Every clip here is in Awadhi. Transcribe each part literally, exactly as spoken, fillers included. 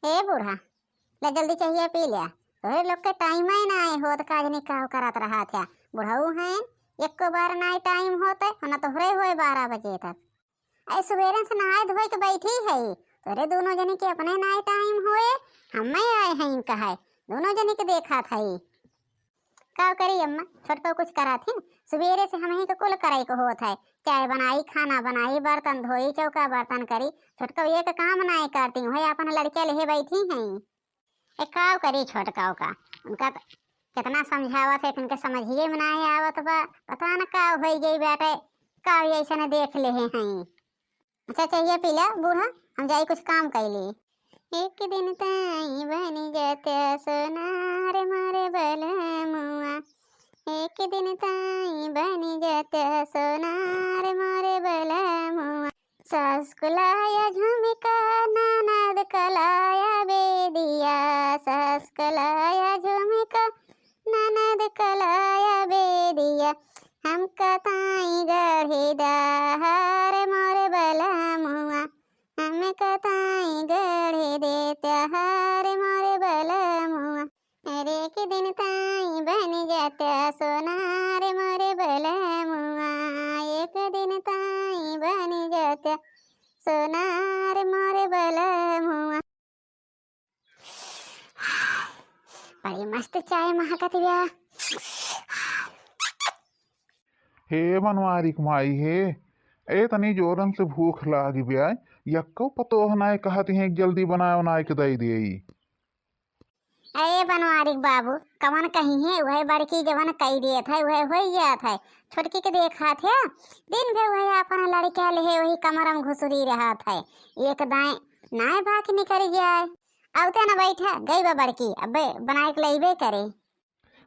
ए बूढ़ा, ले जल्दी चाहिए पी ले। तोहरे लोग के टाइम ही नाहीं होत, का जनी का करत रहत है। बुढ़ऊ हैं, एको बार नाहीं टाइम होत है, ना तोहरे होए बारह बजे तक। अरे सुबेरे से नहाए धोए के बैठी है, तोहरे दोनों जनी के अपने नाहीं टाइम होए, हमें आए हैं कहे, दोनों जनी के देखत है। का करी अम्मा, छोटकऊ कुछ करत ही? सुबेरे से हमहीं के कुल करे के होत है, चाय बनाई, खाना बनाई, बर्तन धोई, चौका बर्तन करी। छोटकऊ एक काम नाहीं करती, वही अपन लड़के लेहे बैठी हैं। ए, का करी छोटकऊ का, उनका त कितना समझावत है, उनके समझिए में नाहीं आवत बा। पता न का होइ गई बेटे, का ऐसन देख लेहे हैं। अच्छा, चाहिए पी ला बूढ़ा, हम जाई कुछ काम कैली। एक दिन ताई बनी जात्या सोना रे मोरे बलमुआ, एक दिन ताई बनी जात्या सोना रे मोरे बलमुआ। सास को लाया झुमका, ननद का लाया बेदिया, सास को लाया झुमका, ननद का लाया बेदिया, हमका ताई गढ़े दा हार मोर बलमुआ, हमका ताई गढ़े देत्या हार मोर बलमुआ। अरे एक दिन ताई बन जात्या सोना रे मोर बलमुआ, एक दिन ताई बन जात्या सोना रे मोर बलमुआ। बड़ी मस्त चाय महकत बिया। हे बनवारी क माई हे, ए तनी जोरन से भूख लाग बिया, यक्को पतोह नाय कहत हैं जल्दी बनाए उनाए के दई देई। ए बनवारी क बाबू, कवन कही है, वह बड़की जवन कई देत है, वह होई जात है। छोटकी के देखत है, दिन भर वह अपन लड़का लेहे वही कमरा में घुसुरी रहत है, एक दाएं नाय बाकी निकल जाए। आवते न बैठा, गई बा बड़की, अबे बनाए के लइबे करे।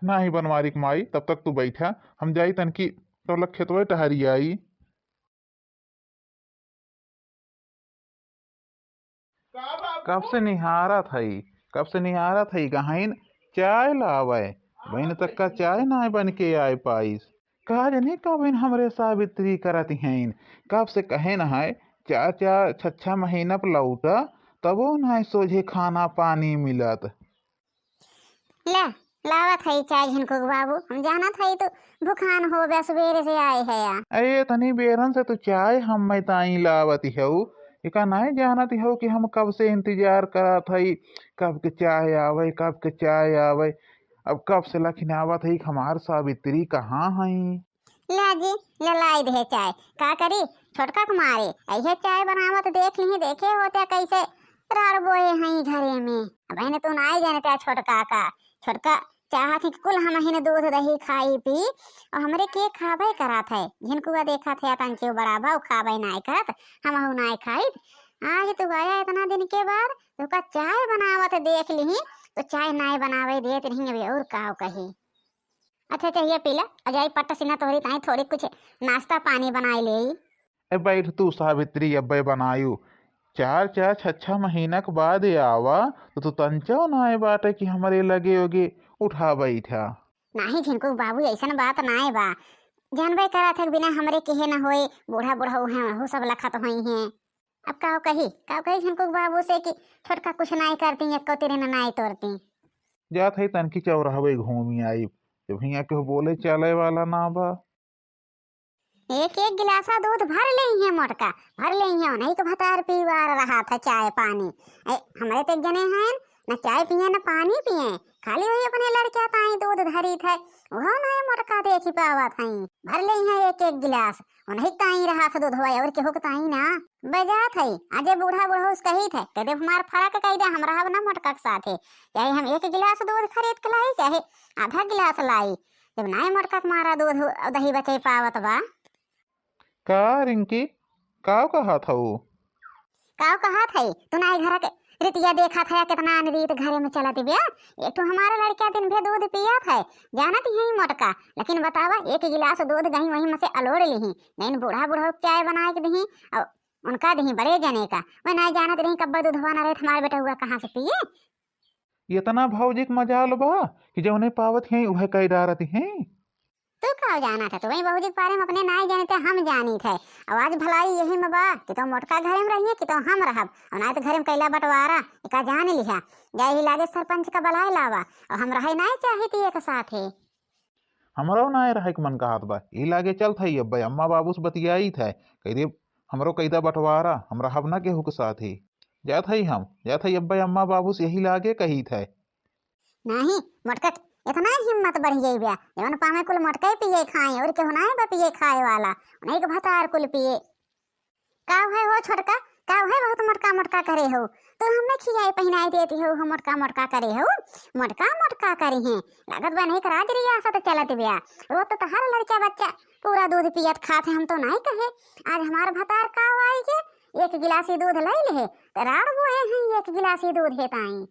नाही बनवारी क माई, तब तक तू बैठा, हम जाई तनकी तोलक खेतवे टहरी आई। कब से निहारत हई, कब से निहारत हई, गहिन चाय लावे, बहिन तक का चाय नाय बन के आए पाइस। का जनी कबिन हमरे सावित्री करत हईन, कब से कहे न है, चार चार छह छह महीना पर लौटा, तबो नाय सोझे खाना पानी मिलत। ले, लावत हई चाय झिनकू के बाबू, हम जानत हई तू भुखान होबे, सुबेरे से आए है या। अरे, तनी बेरन से तू चाय हम मैं ताई लावत हऊ, एका नाय जानत हऊ कि हम कब से इंतजार करत हई, कब के चाय आवे, कब के चाय आवे। अब कब से लखिनावत हई कि हमार सावित्री कहाँ हई? ले जी, ले लाई दे चाय। का करी, छोटका के मारे, अइहे चाय बनावत देख लिही, देखे होते कैसे राड़ बोए हई घरे में। अब एने तू नाय जानते छोटका का, छोटका चाहत ही कि कुल हमहिन दूध दही खाई पी, और हमरे के खाबे करात है। झिनकुआ देखत है, तंचो बड़ा भाव खाबे नाय करत, हमहू नाय खाई। आज तू आया इतना दिन के बाद, तोका चाय बनावत देख लिही, तो चाय नाय बनावे देत रही, अबे और काव कही। अच्छा, चाहिए पीला, अजाई पट्ट सिन्हा तोहरी ताई थोड़ी कुछ नाश्ता पानी बनाए ले। ए, बैठ तू सावित्री, अब्बे बनायू। चार चार छह छह महीना के बाद आवा, तो तू तंचो नाय बाटे कि हमरे लगे ओगे उठा बैठा। नाही झिनकू बाबू, ऐसन बात नाय बा। जानबे करत है, बिना हमरे किहे न होए, बूढ़ा बुढ़ऊ हैं, वहू सब लखत होई हैं। अब काव कही, काव कही झिनकू बाबू से कि छोटका कुछ नाय करती, एको तिरे न नाय तोरती। जात है तनकी चौराहवे घूमी आई, जब हियाँ केहू बोले चाले वाला ना बा। एक एक गिलासा दूध भर लेई है मोटका, भर लेई है, उन्हीं के भतार पीवार रहा था चाय पानी। ए, हमरे तो एक जने हैं, न चाय पिए न पानी पिए, खाली वही अपने लड़किया ताई दूध धरी थे, वो नहीं मोटका देखी पावत हैं। भर लेई है एक एक गिलास, उन्हीं ताई रहा था दूधवा, और केहू के ताई ना। बजात है, अजे बूढ़ा बूढ़ा उस कही थे, कह दे हमार फर्क कह दे, हम रहब ना मोटका के साथे, चाहे हम एक गिलास दूध खरीद के लाई, चाहे आधा गिलास लाई, जब नाय मोटका के मारा दूध दही बचे पावत बा। का रिंकी, का कहत हऊ? का कहत है? तू नाय घर के रितिया देखत है, कितना अनरीत घरे में चलत बिया। एक ठो हमारा लड़का दिन भर दूध पियत है, जानत ही मोटका, लेकिन बतावा, एक गिलास दूध गई वहीं में से अलोड़ लिही, नहीं बूढ़ा बूढ़ा चाय बनाए के दिही, और उनका दिही बड़े जने का, मैं नाय जानत रही कब्बा दूधवा ना रहे, हमारे बेटा हुआ कहाँ से पिए? इतना भौजी के मजाल बा कि जौने पावत हैं उहे कई डारत हैं। तू का जाना था, तू वही बाबूजी के बारे में अपने नाई जाने थे, हम जानी थे। और आज भलाई यही में बा कि तो मोटका घरे में रहिए कि तो हम रहब, और ना तो घरे में कैला बंटवारा, एका जान लिहा। जा यही लागे सरपंच का बलाए लावा, और हम रहे नाई चाहित एक साथे। हमरो नाई रहे के मन कहत बा, ई लागे चलत है, अब अम्मा बाबू से बतियाई थे, कह दे हमरो कैदा बंटवारा, हम रहब ना केहू के साथ ही। जात है हम, जात है अब्बे अम्मा बाबू से यही लागे कही थे। नहीं, मोटका के इतना हिम्मत बढ़ गई बा, जवन पावे कुल मोटका ही पिए खाए, और केहू नाई बा पिए खाए वाला, उन्हीं के भतार कुल पिए। का है हो छोटका, का है बहुत मोटका मोटका करे हो, तू हमें खियाई पहिनाई देती हो, हो मोटका मोटका करे हो, मोटका मोटका करी हैं, लागत बा नहीं राज रियासत चलत बा, वो तो तहार लड़का बच्चा पूरा दूध पियत खात है, हम तो नाई कहे। आज हमार भतार का आई के एक गिलासी दूध ले ले, त राड़ बोए हैं एक गिलासी दूध है ताई।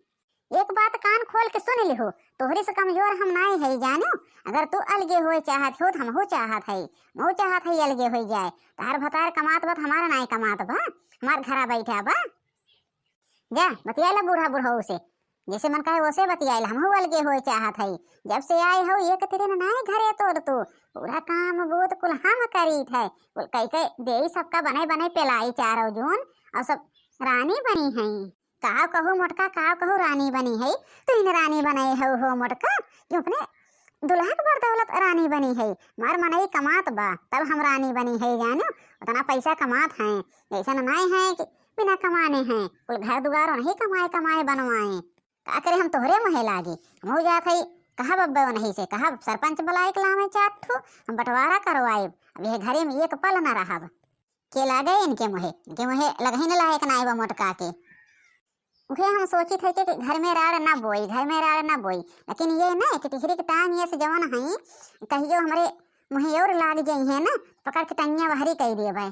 एक बात कान खोल के सुन लिहो, तोहरे से कमजोर हम नाई है जानो। अगर तू अलगे होए चाहत हो त हमहू चाहत है, मऊ चाहत है अलगे होई जाए। तहार भतार कमात बा त हमारा नाई कमात बा, हमार घरा बैठा बा। जा बतिया ला बूढ़ा बुढ़ऊ से, जैसे मन कहे वैसे बतियाइल, हमहू अलगे होए चाहत हई। जब से आए हो एक तेरे न नाए घरे तोर तू, पूरा काम बूत कुल हम करीत है, कुल कई कई देई सबका बने बने पेलाई चारों जून, और सब रानी बनी हई। का कहू मोटका, का कहू रानी बनी हई, तू इन रानी बने हो, हो मोटका, क्यों अपने दुल्हा के बड़ दौलत रानी बनी हई, मार मनई कमात बा तब हम रानी बनी हई जानो, उतना पैसा कमात हैं, ऐसा न नाए हैं कि बिना कमाने हैं, कुल घर दुआर नहीं कमाए कमाए बनवाए। का करे हम तोहरे मुहे लागी, हमहू जात हई, कहब अब्बे उन्हीं से, कहब सरपंच बुलाए के लावे चार ठो, हम बंटवारा करवाइब, अब यह घरे में एक पल न रहब। के लागे इनके मुहे, इनके मुहे लगही न लायक ना आइबा मोटका के। उहे हम सोचित है कि, कि घर में राड़ ना बोई, घर में राड़ ना बोई, लेकिन ये ना कि टिहरी के टांग ये से जवन हई, कहियो हमरे मुहे और लाग जाई है ना, पकड़ के टंगिया बहरी कई देबे।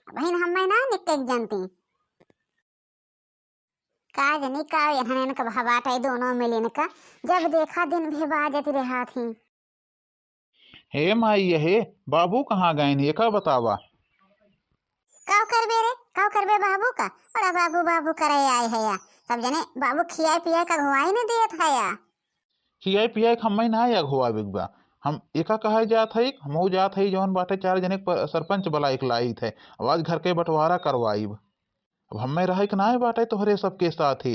अब हिन हमें ना निकल जानती। का जनी का एहनन का भवाट है दोनों मिलिन का, जब देखा दिन भी बाजत रहत ही। हे माई, हे बाबू कहाँ गए, एका बतावा। काव करबे रे, काव करबे बाबू का, बड़ा बाबू बाबू करे आए है या। सब जने बाबू खियाए पियाए का अगुवाई न देत है या। खियाए पियाए के हमें ना अगुवावे के बा, हम एका कहे जात है, हमहू जात है जौन बाटे चार जने के प-, सरपंच बुलाए के लाइत है, अब आज घर के बंटवारा करवाइब। अब हमें रहे के नाय बाटे तोहरे सबके साथे।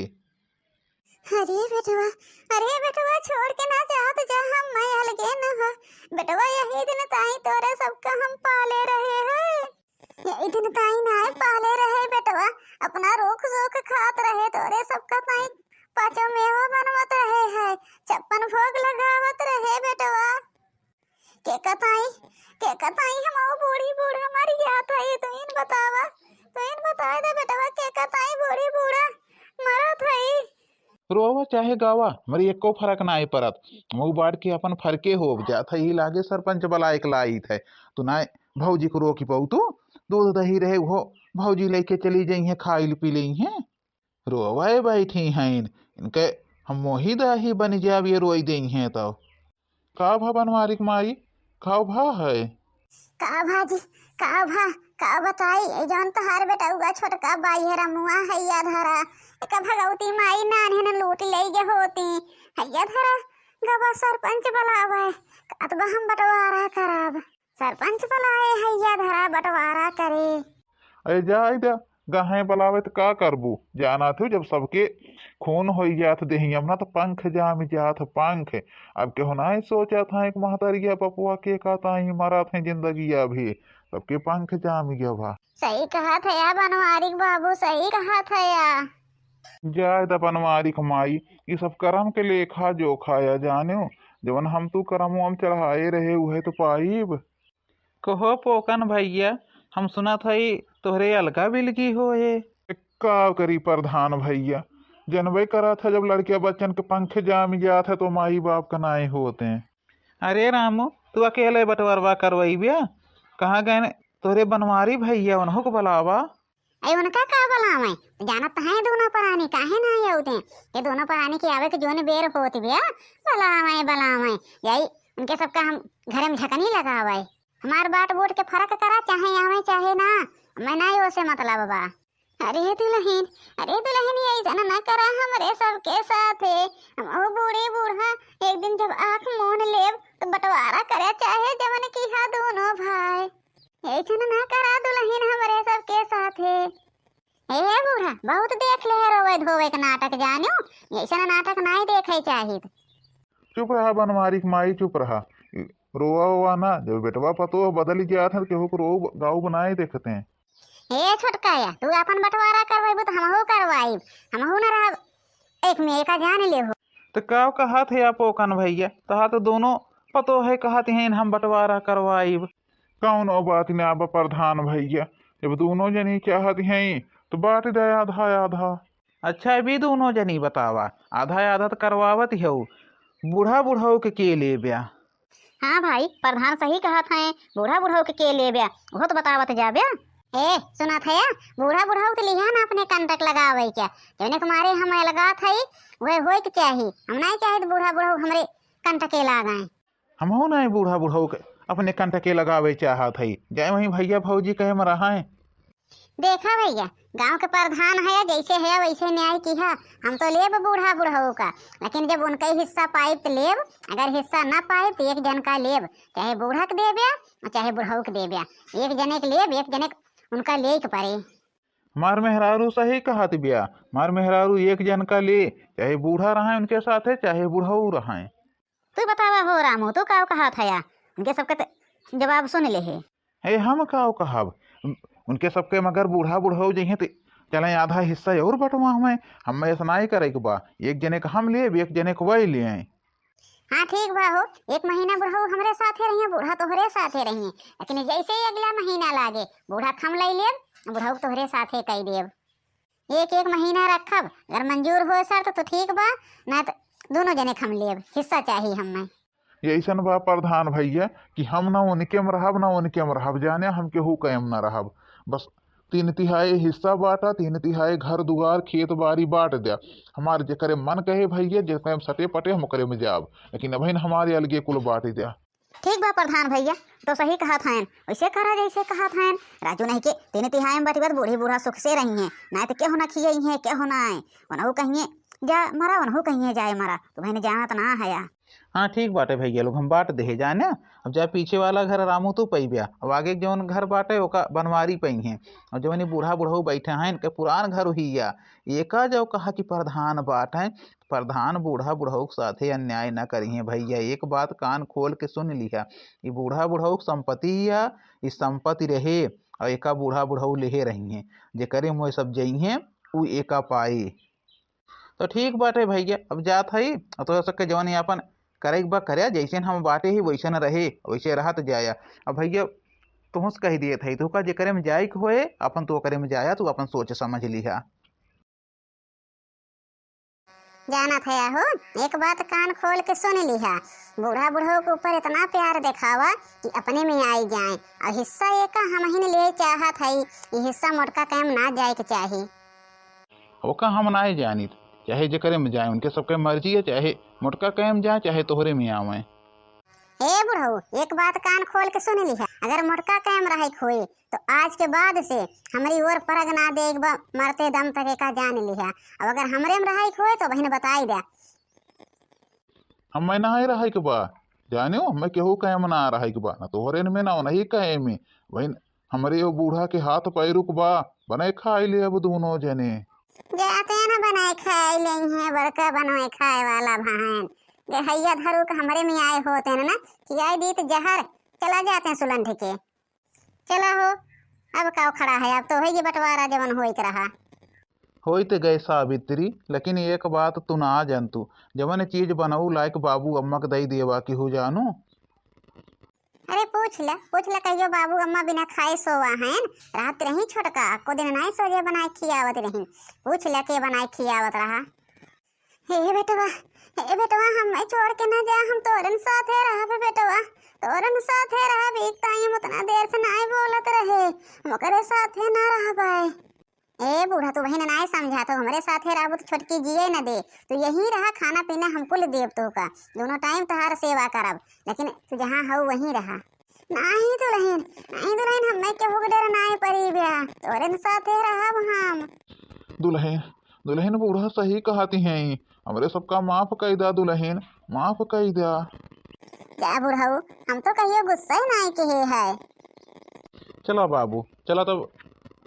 अरे बेटवा, अरे बेटवा, छोड़ के ना जात जा, हम मैं अलगे न हो। बेटवा, यही दिन ताई तोरे सबका हम पाले रहे हैं। यही दिन ताई नाय पाले रहे बेटवा, अपना रोख जोख खात रहे तोरे सबका ताई, पाँचों मेवा बनवत रहे हैं, छप्पन भोग लगावत रहे बेटवा। के कताई, के कताई हम वो बूढ़ी बूढ़ा मर गया था, ये तो इन बतावा, तो इन बताए दे बेटवा, के कताई बूढ़ी बूढ़ा मरा था ये। रोवा चाहे गावा, मरी एको फर्क ना आए परत। मऊ बाढ़ के अपन फरके हो जात है, ई लागे सरपंच बला एक लाइत है। तू ना भौजी को रोकी पाऊ, तू दूध दही रहे वो भौजी लेके चली जाई है, खाई पी लेई है। रोवै बैठी हईन, इनके हम मोही दाही बनि जाब, ये रोई देइहें तौ। का भा बनवारी क माई, का भा है? का भा जी, का भा, का बताई, ए जौन तोहार बेटउआ छोटका बाई है रमुआ, हैया धरा, एका भगवती माई नान्हे न लूट लई गे होती, हैया धरा, गवा सरपंच बलावै, कहत बा हम बंटवारा करब। सरपंच बलाए हैया धरा बंटवारा करे। अरे जाए दा, गाहे बलावे त का करबू? जाना थू जब सबके खून होई जात देहिया में ना त पंख जाम जात पंख। अब केहू नाय सोचत है एक महतरिया पपुआ के का ताई मरत है जिंदगिया भी। सबके पंख जाम गया भा। सही कहत है या बनवारी क बाबू, सही कहत है या। जाए दा बनवारी क माई, ई सब करम के लेखा जोखा या जानेउ, जवन हम तू करमवा में चढ़ाए रहे उहे तो पाइब। कहो पोकन भैया, हम सुनत हई तोहरे अलगा बिलगी होए। का करी प्रधान भैया, जनबे करत है जब लड़किया बच्चन के पंख जाम जात है तो माई बाप का नाई होते हैं। अरे रामू, तू अकेले बंटवारवा करवइबे? कहाँ गए तोहरे बनवारी भैया, उन्हों को बुलावा। अरे उनका का बुलावे, जानत है दोनों परानी काहे ना आउते। ये दोनों परानी के आवे के जोन बेर होत बे, बुलावे बुलावे, यही उनके सबका हम घरे में झकनी लगावे। हमार बाट बूट के फर्क करा, चाहे आवे चाहे ना, मैं ना ओसे मतलब बा। अरे दुलहिन, अरे दुलहिन, ऐसन न करा हमरे सबके साथे। हम ओ बूढ़े बूढ़ा एक दिन जब आँख मून लेब, बंटवारा करे चाहे जवन किहा दोनों भाई, ऐसन ना करा दुलहिन हमरे सबके साथे। ए बूढ़ा, बहुत देख ले रोवे धोवे के नाटक, जानियो, ऐसन नाटक नाई देखे चाहित। चुप रहा बनवारी के माई, चुप रहा। रोवा ओवा ना, जब बेटवा पतोह बदल जात है, केहू के रो गाँव बनाए देखते हैं। ए छोटका या, तू अपन बंटवारा करवाइबू तो हमहू करवाइब, हमहू न रहब एक में, एका जान ले हो। तो का कहत है आप ओकन भैया, तहा तो दोनों पतोह कहत हैं हम बंटवारा करवाइब। कौनो बात ना बा प्रधान भैया, जब दोनों जनी चाहत हैं तो बांट दे आधा आधा। अच्छा, अभी दोनों जनी बतावा, आधा आधा तो करवावत हऊ, बूढ़ा बुढ़ऊ के के लेब्या? हाँ भाई, प्रधान सही कहत हैं, बूढ़ा बुढ़ऊ के के लेब्या, उहो तो बतावत जाब्या। ए सुनत है, बूढ़ा बुढ़ऊ के लिहा ना अपने कंटक लगावे के, जौने के मारे हम अलगात है, वह होए के चाही। हम नहीं चाहित बूढ़ा बुढ़ऊ हमरे कंटके लागे। हमहू नहीं बूढ़ा बुढ़ऊ के अपने कंटके लगावे चाहत है, जाए वहीं भैया भौजी कहे में रहा है। देखा भैया, गांव के प्रधान है, जैसे है वैसे न्याय किहा। हम तो लेब बूढ़ा बुढ़ऊ का, लेकिन जब उनका ही हिस्सा पाइब तो लेब, अगर हिस्सा ना पाइब तो एक जन का लेब, चाहे बूढ़ा के देब्या और चाहे बुढ़ऊ के देब्या। एक जने के लेब, एक जने के उनका ले के पड़े। मार मेहरारू सही कहत बिया, मार मेहरारू एक जन का ले, चाहे बूढ़ा रहे उनके साथे, चाहे बुढ़ऊ रहे। तू बतावा हो रामू, तू का कहत हया? उनके सबके त जवाब सुन ले हे। ए, हम का कहब? उनके सबके मगर बूढ़ा बुढ़ऊ जइहें त चले आधा हिस्सा और बंटवा हमें, हमें ऐसा नहीं करे के बा। एक जने का हम लेब, एक जने का वही ले आए। हाँ ठीक बा हो, एक महीना बुढ़ऊ हमरे साथे रहिए, बूढ़ा तोहरे साथे रहिए, लेकिन जैसे ही अगला महीना लागे बूढ़ा खम लई लेब, बुढ़ऊ तोहरे साथे कई देब। एक एक महीना रखब, अगर मंजूर होए शर्त तो ठीक बा, ना तो दोनों जने खम लेब, हिस्सा चाही हमें। ये ऐसन बा प्रधान भैया कि हम ना उनके में रहब, ना उनके में रहब, जाने हम केहू के में ना रहब। बस तीन तिहाई हिस्सा बांटा, तीन तिहाई घर दुआर खेत बाड़ी बांट द्या। हमार जेकरे मन कहे भैया, जेकरे में सटे पटे हम ओकरे में जाब, लेकिन अबहिन हमारे अलगे कुल बांट द्या। ठीक बा प्रधान भैया, तो सही कहत हैं, वैसे करा जैसे कहत हैं। राजू नहीं के तीन तिहाई में बटी बात बूढ़ी बूढ़ा सुख से रही हैं, ना तो केहू ना खियई हैं, केहू ना आए, उनहू कहिए जा मरा, उनहू कहिए जाए मरा, तो बहन जानत ना हया। हाँ ठीक बाटे भैया लोग, हम बांट देहे जाए ना। अब जा पीछे वाला घर रामू तू पैब्या, अब आगे जौन घर बाटे ओका बनवारी पई हैं, और जौन ई बूढ़ा बुढ़ऊ बैठे हैं इनके पुरान घर हुई या, एका जो कहा कि प्रधान बाटे, प्रधान बूढ़ा बुढ़ऊ के साथे अन्याय न करिहें भैया। एक बात कान खोल के सुन लिहा, ई बूढ़ा बुढ़ऊ के संपत्ति या, ई संपत्ति रहे, और एका बूढ़ा बुढ़ऊ लेहे रही हैं, जेकरे मुँह सब जइहें उ एका पाई। तो ठीक बाटे भैया, अब जात हई, और तो सबके जवन यापन करे के बा करे, जैसे हम बाटे ही वैसे न रहे, वैसे रहत जाया। अब भैया तुहस कह दिए थे, तू का जेकरे में जाए के होए अपन, तो ओकरे में जाया, तू अपन सोच समझ लिहा। जानत है हो, एक बात कान खोल के सुन लिहा, बूढ़ा बुढ़ऊ के ऊपर इतना प्यार दिखावा कि अपने में आई जाए, और हिस्सा एका हमहिन ले चाहत हई, ई हिस्सा मोटका कैम ना जाए के चाही। ओका हम नाय जानित, चाहे जेकरे में जाए, उनके सबके मर्जी है, चाहे मोटका कैम जाए, चाहे तोहरे में आवे। ए बुढ़ऊ, एक बात कान खोल के सुन लिहा, अगर मोटका कैम रहे के होए तो आज के बाद से हमरी ओर परग ना देख बा, मरते दम तक एका जान लिहा। अब अगर हमरे में रहे के होए तो बहिन बताई दे। हमें ना ही रहे के बा, जानियो, हमें केहू कैम ना रहे के बा, ना तोहरे में ना उन्हीं कैम में। बहिन, हमरे ओ बूढ़ा के हाथ पैरुक बा, बने खाई ले अब दोनों जने। जाते न बनाए खाए ले हैं, बड़का बनवाए खाए वाला भान। गहैया धरू के हमरे में आए होते न ना, खियाई दीत जहर, चला जाते सुलंढ के। चला हो, अब का खड़ा है, अब तो होई बंटवारा जवन होई के रहा। होई ते गए सावित्री, लेकिन एक बात तू ना जानतू, जवन चीज बनऊ लायक बाबू अम्मा के दई देवा केहू जानू। अरे पूछ ले, पूछ ले, कहियो बाबू अम्मा बिना खाए सोवा हैं, रहत रही छोटका, को दिन नाई सोजे बनाए खियावत रही, पूछ ले के बनाए खियावत रहा। हे बेटवा, हे बेटवा, हमें छोड़ के ना जा, हम तोरन साथे रहबे बेटवा, तोरन साथे रहब। एक ताई हम उतना देर से नाई बोलत रहे, हम ओकरे साथे ना रहबाए। ए बूढ़ा, तू बहिन नाय समझा, तो हमरे साथे रहबू तो छोटकी जिए न दे। तू यहीं रहा, खाना पीना हम कुल देब तोहका, दोनों टाइम तोहार सेवा करब, लेकिन तू जहाँ हऊ वहीं रहा। नाही दुलहिन, नाही दुलहिन, हमें केहू के डर नाय परी ब्या, तोरे न साथे रहब हम। दुलहिन, दुलहिन बूढ़ा सही कहती हैं, हमरे सबका माफ कई दा दुलहिन, माफ कई दा। जा बुढ़ऊ, हम तो कहियो गुस्सा ही नाहीं किहे है। चला बाबू, चला तब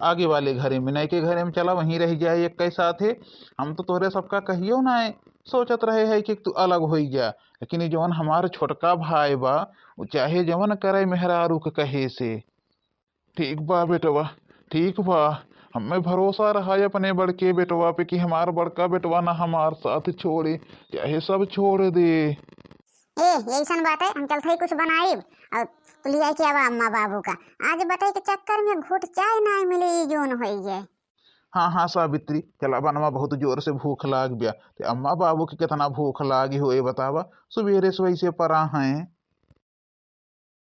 आगे वाले घरे में, नए के घरे में चला, वहीं रह जाए एक के साथे। हम तो तोहरे सबका कहियो नाहीं सोचत रहे है कि तू अलग होई जा, लेकिन ये जवन हमार छोटका भाई बा, उ चाहे जवन करे मेहरारू के कहे से। ठीक बा बेटवा, ठीक बा। हमें भरोसा रहा है अपने बड़के बेटवा पे कि हमार बड़का बेटवा ना हमार साथ छोड़े, चाहे सब छोड़ दे। ए, ऐसन बाटे, हम चलत हई कुछ बनाइब और तू लियाई के आवा अम्मा बाबू का। आज बटे के चक्कर में घूट चाय नाहीं मिले, ई जोन होई है। हाँ हाँ सावित्री, चला बनवा, बहुत जोर से भूख लाग बिया। ते अम्मा बाबू के कितना भूख लागी हो, ये बतावा, सुबेरे से वैसे परा हैं।